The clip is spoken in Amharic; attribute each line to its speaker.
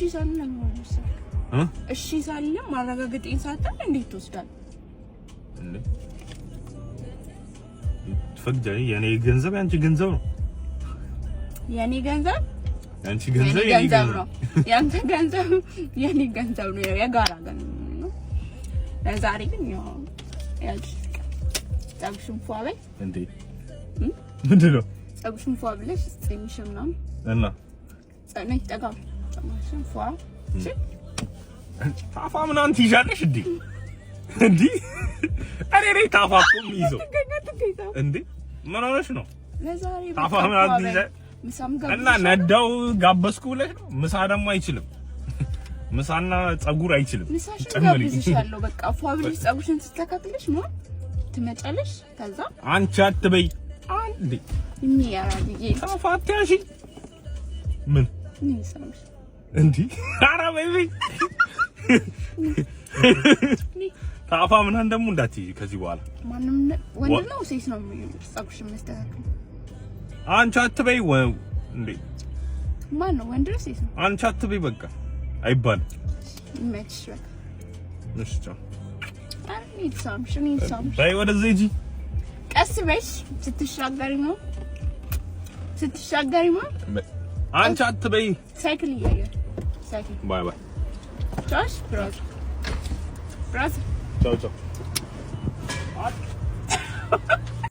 Speaker 1: ሳልል
Speaker 2: እ
Speaker 1: እሺ ሳልል ማረጋገጤን ሳታል እንዴት ትወስዳለህ?
Speaker 2: እንዴ ትፈቅጃለሽ? የኔ ገንዘብ ያንቺ ገንዘብ ነው።
Speaker 1: የኔ ገንዘብ
Speaker 2: ያንቺ ገንዘብ
Speaker 1: የኔ ገንዘብ ነው። ያንተ ገንዘብ የኔ ገንዘብ ነው። የጋራ ገንዘብ ነው። ለዛሬ ግን ያው ያው ፀጉርሽን ፏ በይ።
Speaker 2: እንዴ ምንድን ነው?
Speaker 1: ፀጉርሽን ፏ ብለሽ ጺምሽን ምናምን
Speaker 2: እና
Speaker 1: ነይ ጠጋ ፀጉርሽን ፏ። እሺ።
Speaker 2: ታፋ ምናምን ትይዣለሽ እንዴ? እንዴ እኔ ነኝ ታፋ እኮ የሚይዘው። እንዴ ምን ሆነሽ ነው?
Speaker 1: ለዛሬ
Speaker 2: ታፋ
Speaker 1: በቃ
Speaker 2: ምናምን
Speaker 1: ፏ በይ።
Speaker 2: ትይዣለሽ
Speaker 1: ምሳም
Speaker 2: እና
Speaker 1: ጋብዝሻለሁ።
Speaker 2: ነዳው ጋበዝኩ ብለሽ ነው? ምሳ ደግሞ አይችልም። ምሳና ፀጉር አይችልም።
Speaker 1: ምሳሽን
Speaker 2: ጨምሪ።
Speaker 1: ጋብዝሻለሁ። በቃ ፏ ብለሽ ፀጉርሽን ትስተካክለሽ ነው ትመጫለሽ። ከዛ
Speaker 2: አንቺ አትበይ። አንዴ
Speaker 1: የሚያራድዬ
Speaker 2: ታፋ አትያዢ። ምን
Speaker 1: ምን ይሰማሽ?
Speaker 2: እንዲ ኧረ በይ በይ። ታፋ ምናምን ደግሞ እንዳትይዢ ከዚህ በኋላ።
Speaker 1: ማንም ወንድ ነው ሴት ነው ፀጉርሽን የሚያስተካክል?
Speaker 2: አንቺ አትበይ እንዴ።
Speaker 1: ማን ነው፣ ወንድ ነው ሴት ነው?
Speaker 2: አንቺ አትበይ በቃ አይባልም።
Speaker 1: ይመችሽ በቃ።
Speaker 2: እሺ ቻው።
Speaker 1: ኧረ እኔ ልሳምሽ፣ እኔ ልሳምሽ።
Speaker 2: በይ ወደዚህ ሂጂ።
Speaker 1: ቀስ በሽ ስትሻገሪ ነው፣ ስትሻገሪ ነው።
Speaker 2: አንቺ አትበይ።
Speaker 1: ሳይክል እያየ ሳይክል።
Speaker 2: Bye bye.
Speaker 1: ቻው brother, brother.
Speaker 2: ቻው ቻው።